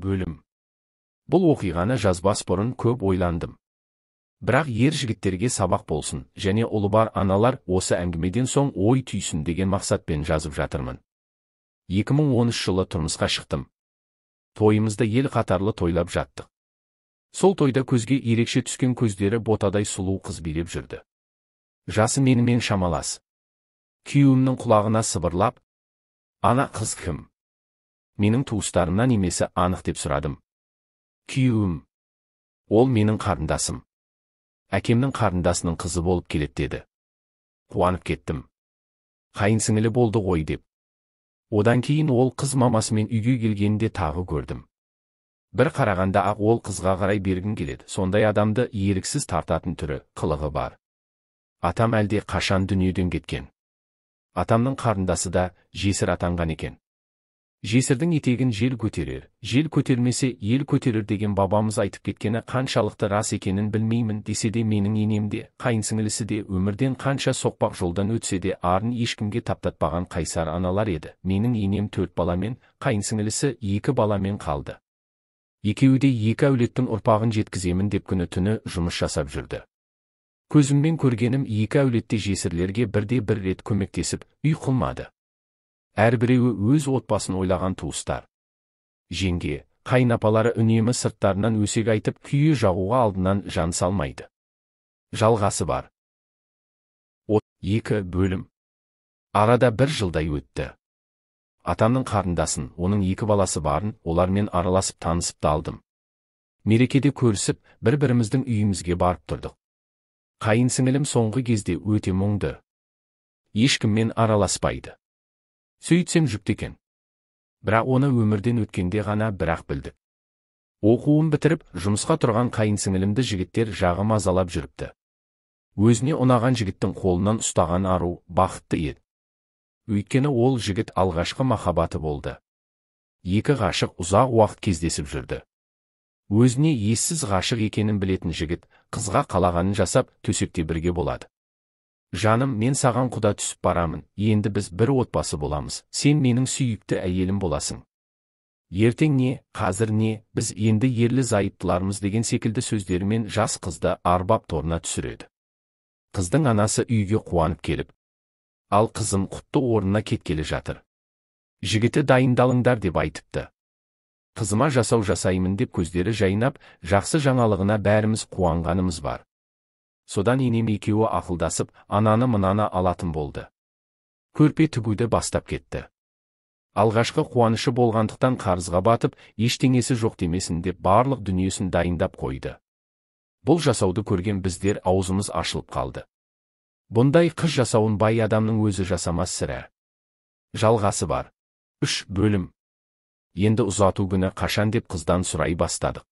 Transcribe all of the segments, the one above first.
Бөлім. Бұл оқиғаны жазбас бұрын көп ойландым. Бірақ ер жігіттерге сабақ болсын және ұлы бар аналар осы әңгімеден соң ой түйсін деген мақсатпен жазып жатырмын. 2013 жылы тұрмысқа шықтым. Тойымызды ел қатарлы тойлап жаттық. Сол тойда көзге ерекше түскен көздері ботадай сұлу қыз билеп жүрді. Жасы менімен шамалас. Күйеуімнің құлағына сыбырлап, "Ана қыз кім? Менің туыстарымнан емесі анық" деп сұрадым. Күйеуім, "Ол менің қарындасым. Әкемнің қарындасының қызы болып келеді" деді. Қуанып кеттім. Қайын сіңілі болды ғой деп. Одан кейін ол қыз мамасымен үйге келгенде тағы көрдім. Бір қарағанда ақ ол қызға қарай бергім келеді. Сондай адамды еріксіз тартатын түрі, қылығы бар. Атам әлде қашан дүниеден кеткен. Атамның қарындасы да жесір атанған екен. Жесірдің етегін жел көтерер, жел көтермесе ел көтерер деген бабамыз айтып кеткені қаншалықты рас екенін білмеймін десе де менің енем де, қайын сіңілісі де өмірден қанша соқпақ жолдан өтсе де арын ешкімге таптатпаған қайсар аналар еді. Менің енем 4 баламен, қайын сіңілісі 2 баламен қалды. Екеуі де екі әулеттің ұрпағын жеткіземін деп күні түні жұмыс жасап жүрді. Көзіммен көргенім екі әулетте жесірлерге бірде бір рет көмектесіп, үй қылмады. Әрбіреуі өз отбасын ойлаған туыстар. Жеңге, қайын апалары үнемі сырттарынан өсек айтып, күйе жағуға алдынан жан салмайды. Жалғасы бар. 2 бөлім. Арада бір жылдай өтті. Атамның қарындасын, оның 2 баласы барын, олармен араласып танысып та алдым. Мерекеде көрісіп, бір-біріміздің үйімізге барып тұрдық. Қайын сіңілім соңғы кезде өте мұңды. Ешкіммен араласпайды. Сөйтсем жүкті екен. Бірақ оны өмірден өткенде ғана бірақ білдік. Оқуын бітіріп, жұмысқа тұрған қайын сіңілімді жігіттер жағы мазалап жүріпті. Өзіне ұнаған жігіттің қолынан ұстаған ару бақытты еді. Өйткені ол жігіт алғашқы махаббаты болды. Екі ғашық ұзақ уақыт кездесіп жүрді. Өзіне ессіз ғашық екенін білетін жігіт қызға қалағанын жасап, төсекте бірге болады. Жаным, мен саған құда түсіп барамын, енді біз бір отбасы боламыз, сен менің сүйікті әйелім боласың. Ертең не, қазір не, біз енді ерлі зайыптылармыз деген секілді сөздерімен жас қызды арбап торына түсіреді. Қыздың анасы үйге қуанып келіп, ал қызым құтты орнына кеткелі жатыр. Жігіті дайындалыңдар деп айтыпты. Қызыма жасау жасаймын деп көздері жайнап, жақсы жаңалығына бәріміз қуанғанымыз бар. Содан енем екеуі ақылдасып, ананы мынаны алатын болды. Көрпе тігуді бастап кетті. Алғашқы қуанышы болғандықтан қарызға батып, ештеңесі жоқ демесін деп барлық дүниесін дайындап қойды. Бұл жасауды көрген біздер аузымыз ашылып қалды. Бұндай қыз жасауын бай адамның өзі жасамас сірә. Жалғасы бар. 3 бөлім. Енді ұзату күні қашан деп қыздан сұрай бастадық.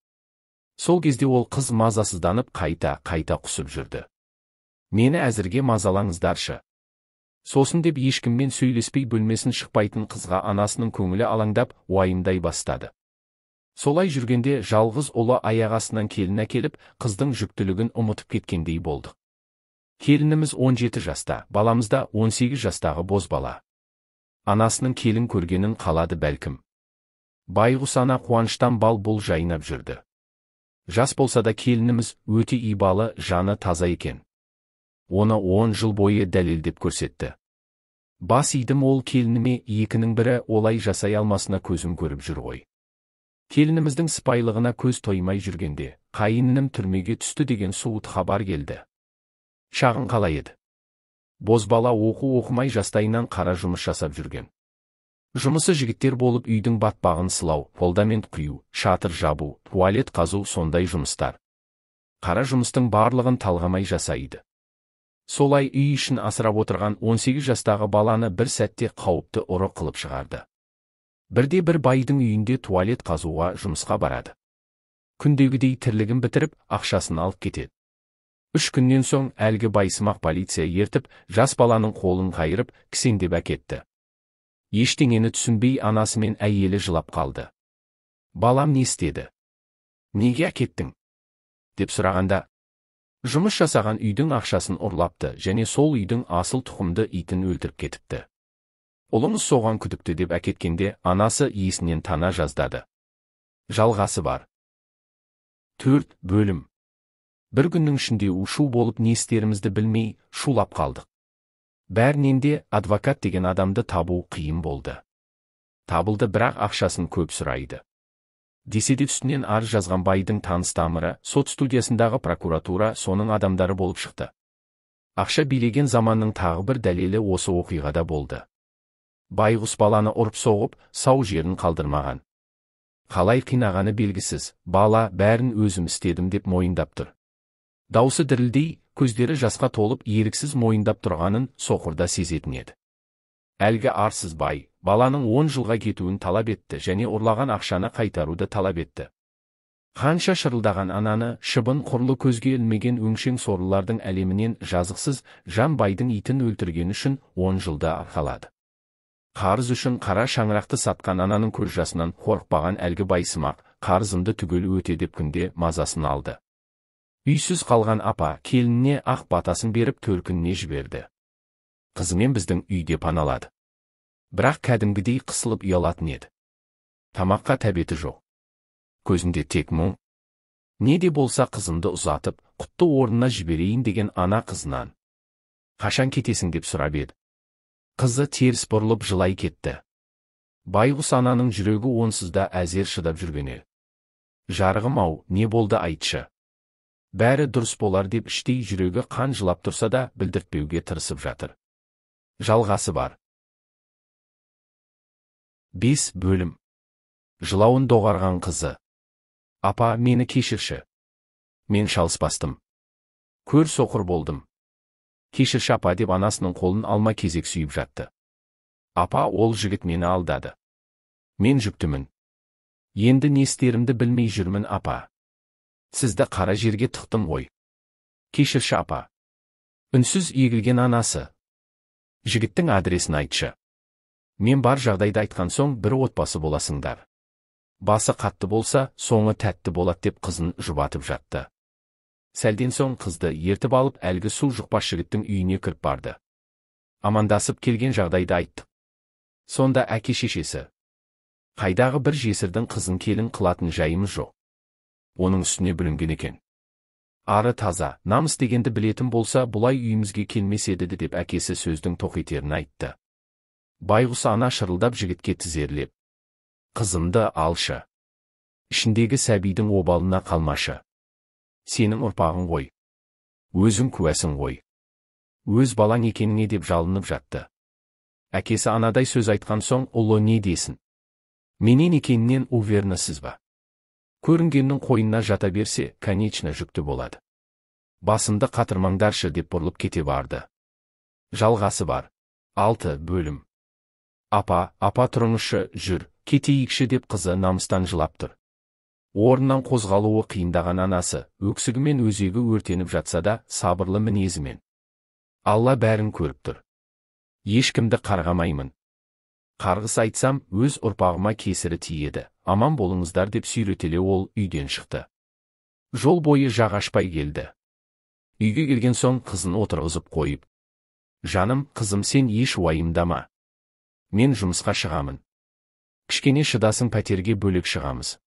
Сол кезде ол қыз мазасызданып қайта-қайта құсып жүрді. Мені әзірге мазалаңыздаршы. Сосын деп ешкіммен сөйлеспей бөлмесін шықпайтын қызға анасының көңілі алаңдап, уайымдай бастады. Солай жүргенде жалғыз ұлы аяқ астынан келін әкеліп, қыздың жүктілігін ұмытып кеткендей болдық. Келініміз 17 жаста, баламыз да 18 жастағы бозбала. Анасының келін көргенін қалады бәлкім. Байғұс ана қуаныштан бал-бұл жайнап жүрді. Жас болса да келініміз өте ибалы, жаны таза екен. Оны 10 жыл бойы дәлелдеп көрсетті. Бас идім ол келініме, екінің бірі олай жасай алмасына көзім көріп жүр ғой. Келініміздің сыпайылығына көз тоймай жүргенде, қайынным түрмеге түсті деген суыт хабар келді. Шағын қала еді. Бозбала оқу оқымай жастайынан қара жұмыс жасап жүрген. Жұмысы жігіттер болып үйдің батпағын сылау, фундамент құю, шатыр жабу, туалет қазу сондай жұмыстар. Қара жұмыстың барлығын талғамай жасайды. Солай үй ішін асырап отырған 18 жастағы баланы бір сәтте қауіпті ұры қылып шығарды. Бірде бір байдың үйінде туалет қазуға жұмысқа барады. Күндегідей тірлігін бітіріп, ақшасын алып кетеді. 3 күннен соң әлгі байсымақ полиция ертіп, жас баланың қолын қайырып, кісендеп әкетті. Ештеңені түсінбей анасы мен әйелі жылап қалды. Балам не істеді? Неге әкеттің? Деп сұрағанда, жұмыс жасаған үйдің ақшасын ұрлапты және сол үйдің асыл тұқымды итін өлтіріп кетіпті. Ұлымыз соған күдікті деп әкеткенде анасы есінен тана жаздады. Жалғасы бар. 4 бөлім. Бір күннің ішінде у-шу болып не істерімізді білмей, шулап қалдық. Бәрінен де адвокат деген адамды табу қиын болды. Табылды, бірақ ақшасын көп сұрайды. Десе де үстінен арыз жазған байдың таныс тамыры, сот студиясындағы прокуратура соның адамдары болып шықты. Ақша билеген заманның тағы бір дәлелі осы оқиғада болды. Байғұс баланы ұрып соғып, сау жерін қалдырмаған. Қалай қинағаны белгісіз, бала бәрін өзім істедім деп мойындап тұр. Даусы дірілдей, көздері жасқа толып, еріксіз мойындап тұрғанын соқырда сезетін еді. Әлгі арсыз бай, баланың 10 жылға кетуін талап етті және ұрлаған ақшаны қайтаруды талап етті. Қанша шырылдаған ананы, шыбын құрлы көзге ілмеген өңшең сорлылардың әлемінен жазықсыз жан байдың итін өлтірген үшін 10 жылда арқалады. Қарыз үшін қара шаңырақты сатқан ананың көз жасынан қорықпаған әлгі байсымақ, қарызымды түгел өте деп күнде мазасын алды. Үйсіз қалған апа келініне ақ батасын беріп төркініне жіберді. Қызымен біздің үйде паналады. Бірақ кәдімгідей қысылып ұялатын еді. Тамаққа тәбеті жоқ. Көзінде тек мұң. Не де болса қызымды ұзатып, құтты орнына жіберейін деген ана қызынан. Қашан кетесің деп сұрап еді. Қызы теріс бұрылып жылай кетті. Байғұс ананың жүрегі онсыз да әзер шыдап жүрген еді. Жарығым ау, не болды айтшы. Бәрі дұрыс болар деп іштей жүрегі қан жылап тұрса да білдіртпеуге тырысып жатыр. Жалғасы бар. 5 бөлім. Жылауын доғарған қызы. Апа, мені кешірші. Мен шалыс бастым. Көр соқыр болдым. Кешірші апа деп анасының қолын алма кезек сүйіп жатты. Апа, ол жігіт мені алдады. Мен жүктімін. Енді не істерімді білмей жүрмін апа. Сізді қара жерге тықтым ғой. Кешірші апа. Үнсіз егілген анасы. Жігіттің адресін айтшы. Мен бар жағдайды айтқан соң бір отбасы боласыңдар. Басы қатты болса, соңы тәтті болады деп қызын жұбатып жатты. Сәлден соң қызды ертіп алып әлгі су жұқпас жігіттің үйіне кіріп барды. Амандасып келген жағдайды айттық. Сонда әке шешесі. Қайдағы бір жесірдің қызын келін қылатын жайымыз жоқ. Оның үстіне бүлінген екен. Ары таза, намыс дегенді білетін болса, бұлай үйімізге келмес еді деп әкесі сөздің тоқетерін айтты. Байғұс ана шырылдап жігітке тізерлеп. Қызымды алшы. Ішіндегі сәбидің обалына қалмашы. Сенің ұрпағың ғой. Өзің куәсің ғой. Өз балаң екеніңе деп жалынып жатты. Әкесі анадай сөз айтқан соң ұлы не десін? Менен екенінен уверенсіз ба? Көрінгеннің қойнына жата берсе, конечно жүкті болады. Басымды қатырмаңдаршы деп бұрылып кете барды. Жалғасы бар. 6 бөлім. Апа, апа тұрыңызшы, жүр, кетейікші деп қызы намыстан жылап тұр. Орнынан қозғалуы қиындаған анасы, өксігімен өзегі өртеніп жатса да, сабырлы мінезімен. Алла бәрін көріп тұр. Ешкімді қарғамаймын. Қарғыс айтсам, өз ұрпағыма кесірі тиеді, аман болыңыздар деп сүйретеле ол үйден шықты. Жол бойы жақ ашпай келді. Үйге келген соң қызын отырғызып қойып. Жаным, қызым сен еш уайымдама. Мен жұмысқа шығамын. Кішкене шыдасың пәтерге бөлек шығамыз.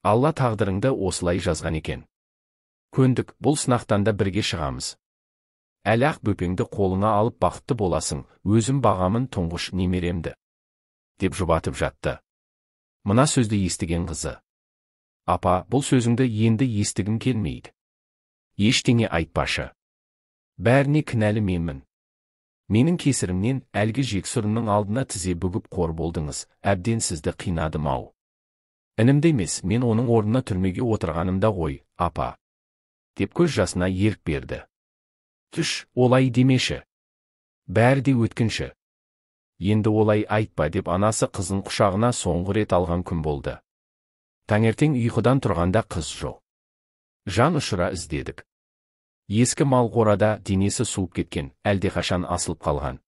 Алла тағдырыңды осылай жазған екен. Көндік, бұл сынақтан да бірге шығамыз. Әлі ақ бөпеңді қолыңа алып бақытты боласың, өзім бағамын тұңғыш немеремді. Деп жұбатып жатты. Мына сөзді естіген қызы. Апа, бұл сөзіңді енді естігім келмейді. Ештеңе айтпашы. Бәріне кінәлі менмін. Менің кесірімнен әлгі жексұрынның алдына тізе бүгіп қор болдыңыз, әбден сізді қинадым ау. Інімді емес, мен оның орнына түрмеге отырғанымда ғой, апа. Деп көз жасына ерік берді. Түш, олай демеші. Бәрі де өткінші. Енді олай айтпа деп анасы қызын құшағына соңғы рет алған күн болды. Таңертең ұйқыдан тұрғанда қыз жоқ. Жан ұшыра іздедік. Ескі мал қорада денесі суып кеткен, әлдеқашан асылып қалған.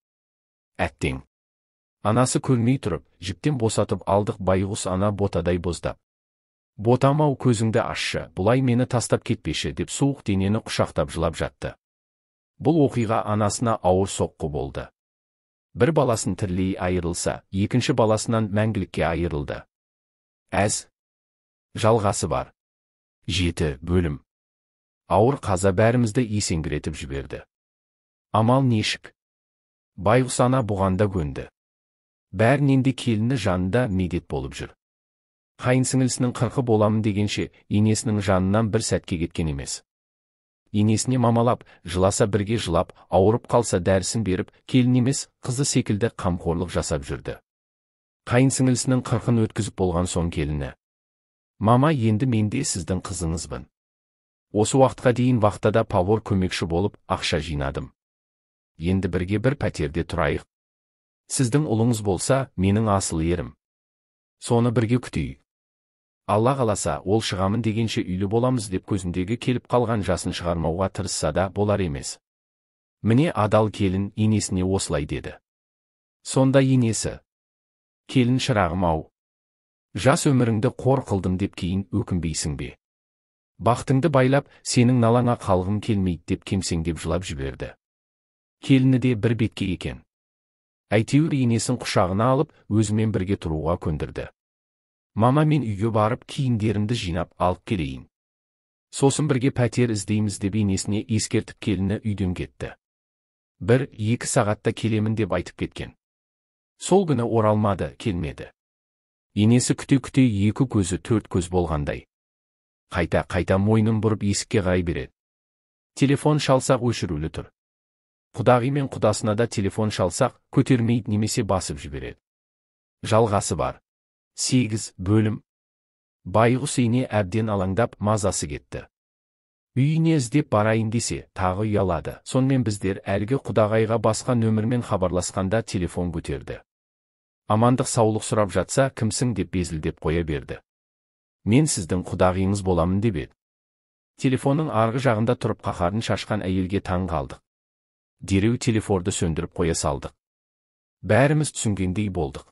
Әттең. Анасы көрмей тұрып, жіптен босатып алдық байғұс ана ботадай боздап. Ботам-ау көзіңді ашшы, бұлай мені тастап кетпеші деп суық денені құшақтап жылап жатты. Бұл оқиға анасына ауыр соққы болды. Бір баласын тірілей айырылса, екінші баласынан мәңгілікке айырылды. Әз. Жалғасы бар. 7 бөлім. Ауыр қаза бәрімізді есеңгіретіп жіберді. Амал нешік. Байғұс ана бұған да көнді. Бәрінен де келіні жанында медет болып жүр. Қайын сіңілісінің 40-ы боламын дегенше, енесінің жанынан бір сәтке кеткен емес. Енесіне мамалап, жыласа бірге жылап, ауырып қалса дәрісін беріп, келін емес, қызы секілді қамқорлық жасап жүрді. Қайын сіңілісінің 40-ын өткізіп болған соң келіні: «Мама, енді мен де сіздің қызыңызбын. Осы уақытқа дейін вахтада повар көмекші болып, ақша жинадым. Енді бірге бір пәтерде тұрайық. Сіздің ұлыңыз болса, менің асыл ерім. Соны бірге күтейік. Алла қаласа, ол шығамын дегенше үйлі боламыз» деп көзіндегі келіп қалған жасын шығармауға тырысса да болар емес. Міне адал келін енесіне осылай деді. Сонда енесі: «Келін шырағым ау, жас өміріңді қор қылдым деп кейін өкінбейсің бе? Бақтыңды байлап, сенің налаңа қалғым келмейді» деп кемсеңдеп жылап жіберді. Келіні де бір бетке екен. Әйтеуір енесін құшағына алып, өзімен бірге тұруға көндірді. «Мама, мен үйге барып киімдерімді жинап алып келейін. Сосын бірге пәтер іздейміз» деп енесіне ескертіп келіні үйден кетті. 1-2 сағатта келемін деп айтып кеткен. Сол күні оралмады, келмеді. Енесі күте-күте екі көзі төрт көз болғандай. Қайта-қайта мойнын бұрып есікке қарай береді. Телефон шалсақ өшірулі тұр. Құдағи мен құдасына да телефон шалсақ көтермейді немесе басып жібереді. Жалғасы бар. 8 бөлім. Байғұс ене әбден алаңдап мазасы кетті. Үйіне іздеп барайын десе, тағы ұялады. Сонымен біздер әлгі құдағайға басқа нөмірмен хабарласқанда телефон көтерді. Амандық саулық сұрап жатса, кімсің деп безілдеп қоя берді. «Мен сіздің құдағиыңыз боламын» деп еді. Телефонның арғы жағында тұрып қаһарын шашқан әйелге таң қалдық. Дереу телефонды сөндіріп қоя салдық. Бәріміз түсінгендей болдық.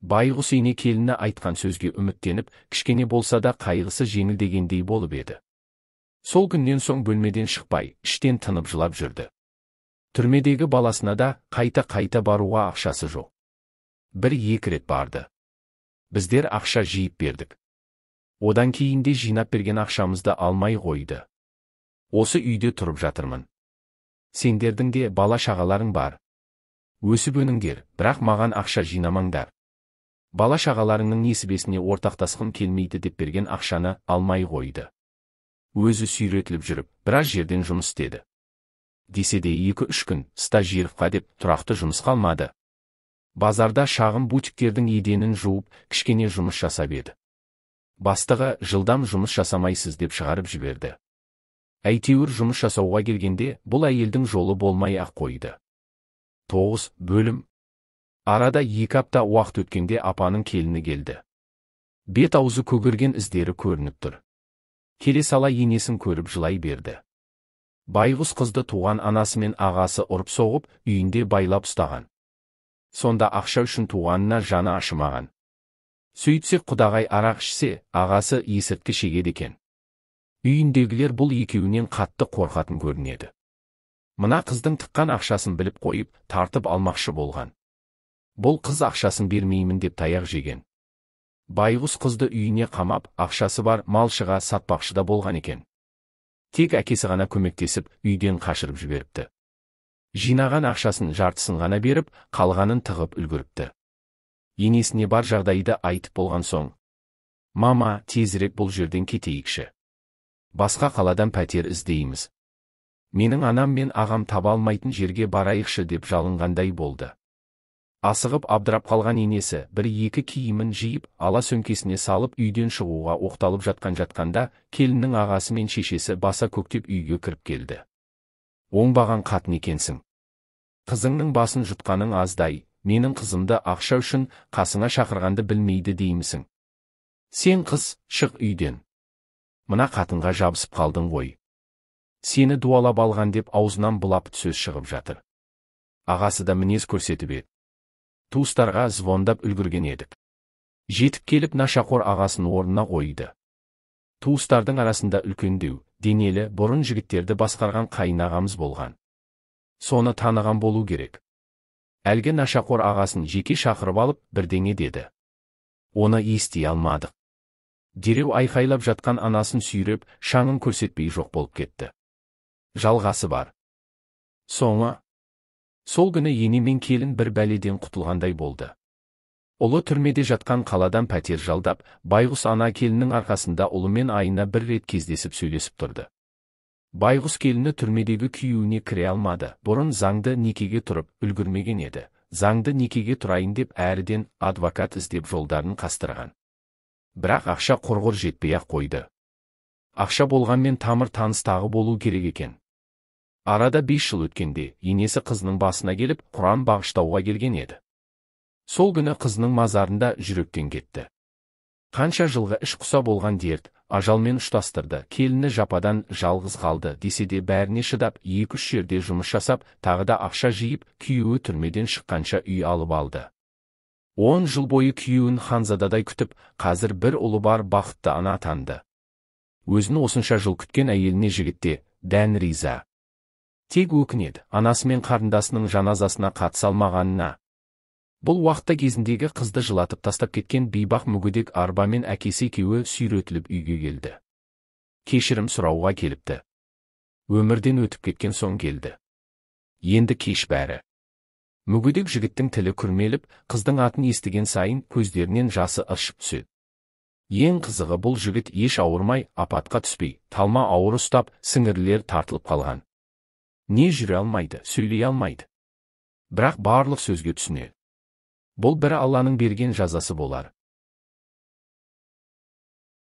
Байғұс ене келіні айтқан сөзге үміттеніп, кішкене болса да қайғысы жеңілдегендей болып еді. Сол күннен соң бөлмеден шықпай, іштен тынып жылап жүрді. Түрмедегі баласына да қайта-қайта баруға ақшасы жоқ. 1-2 рет барды. Біздер ақша жиып бердік. Одан кейін де жинап берген ақшамызды алмай қойды. «Осы үйде тұрып жатырмын. Сендердің де бала шағаларың бар. Өсіп өніңдер, бірақ маған ақша жинамаңдар. Бала шағаларыңның несібесіне ортақтасқым келмейді» деп берген ақшаны алмай қойды. Өзі сүйретіліп жүріп, біраз жерден жұмыс істеді. Десе де 2-3 күн стажировка деп тұрақты жұмысқа алмады. Базарда шағын бутиктердің еденін жуып, кішкене жұмыс жасап еді. Бастығы жылдам жұмыс жасамайсыз деп шығарып жіберді. Әйтеуір жұмыс жасауға келгенде бұл әйелдің жолы болмай ақ қойды. 9 бөлім. Арада 2 апта уақыт өткенде апаның келіні келді. Бет аузы көгерген іздері көрініп тұр. Келе сала енесін көріп жылай берді. Байғұс қызды туған анасы мен ағасы ұрып соғып, үйінде байлап ұстаған. Сонда ақша үшін туғанына жаны ашымаған. Сөйтсек құдағай арақ ішсе, ағасы есірткі шегеді екен. Үйіндегілер бұл екеуінен қатты қорқатын көрінеді. Мына қыздың тыққан ақшасын біліп қойып, тартып алмақшы болған. Бұл қыз ақшасын бермеймін деп таяқ жеген. Байғұс қызды үйіне қамап, ақшасы бар малшыға сатпақшы да болған екен. Тек әкесі ғана көмектесіп, үйден қашырып жіберіпті. Жинаған ақшасын жартысын ғана беріп, қалғанын тығып үлгеріпті. Енесіне бар жағдайды айтып болған соң: «Мама, тезірек бұл жерден кетейікші. Басқа қаладан пәтер іздейміз. Менің анам мен ағам таба алмайтын жерге барайықшы» деп жалынғандай болды. Асығып абдырап қалған енесі 1-2 киімін жиып, ала сөмкесіне салып үйден шығуға оқталып жатқанда келіннің ағасы мен шешесі баса көктеп үйге кіріп келді. «Оңбаған қатын екенсің. Қызыңның басын жұтқаның аздай, менің қызымды ақша үшін қасыңа шақырғанды білмейді деймісің. Сен қыз, шық үйден. Мына қатынға жабысып қалдың ғой. Сені дуалап алған» деп аузынан бұлапыт сөз шығып жатыр. Ағасы да мінез көрсетіп еді. Туыстарға звондап үлгерген едік. Жетіп келіп нашақор ағасын орнына қойды. Туыстардың арасында үлкендеу, денелі, бұрын жігіттерді басқарған қайын ағамыз болған. Соны таныған болу керек. Әлгі нашақор ағасын жеке шақырып алып, бірдеңе деді. Оны ести алмадық. Дереу айқайлап жатқан анасын сүйреп, шаңын көрсетпей жоқ болып кетті. Жалғасы бар. Соңы. Сол күні ене мен келін бір бәледен құтылғандай болды. Ұлы түрмеде жатқан қаладан пәтер жалдап, байғұс ана келіннің арқасында ұлымен айына бір рет кездесіп сөйлесіп тұрды. Байғұс келіні түрмедегі күйеуіне кіре алмады, бұрын заңды некеге тұрып, үлгермеген еді. Заңды некеге тұрайын деп әріден адвокат іздеп жолдарын қастырған. Бірақ ақша құрғыр жетпей-ақ қойды. Ақша болғанмен тамыр таныс тағы болу керек екен. Арада 5 жыл өткенде, енесі қызының басына келіп, Құран бағыштауға келген еді. Сол күні қызының мазарында жүректен кетті. Қанша жылғы іш құса болған дерт, ажалмен ұштастырды, келіні жападан жалғыз қалды, десе де бәріне шыдап, 2-3 жерде жұмыс жасап, тағы да ақша жиып, күйеуі түрмеден шыққанша үй алып алды. 10 жыл бойы күйеуін ханзададай күтіп, қазір бір ұлы бар бақытты ана атанды. Өзін осынша жыл күткен әйеліне жігітте дән риза. Тек өкінеді, анасы мен қарындасының жаназасына қатыса алмағанына. Бұл уақытта кезіндегі қызды жылатып тастап кеткен бейбақ мүгедек арбамен әкесі екеуі сүйретіліп үйге келді. Кешірім сұрауға келіпті. Өмірден өтіп кеткен соң келді. Енді кеш бәрі. Мүгедек жігіттің тілі күрмеліп, қыздың атын естіген сайын көздерінен жасы ыршып түседі. Ең қызығы бұл жігіт еш ауырмай, апатқа түспей, талма ауыр ұстап, сіңірлер тартылып қалған. Не жүре алмайды, сөйлей алмайды. Бірақ барлық сөзге түсінеді. Бұл бір Алланың берген жазасы болар.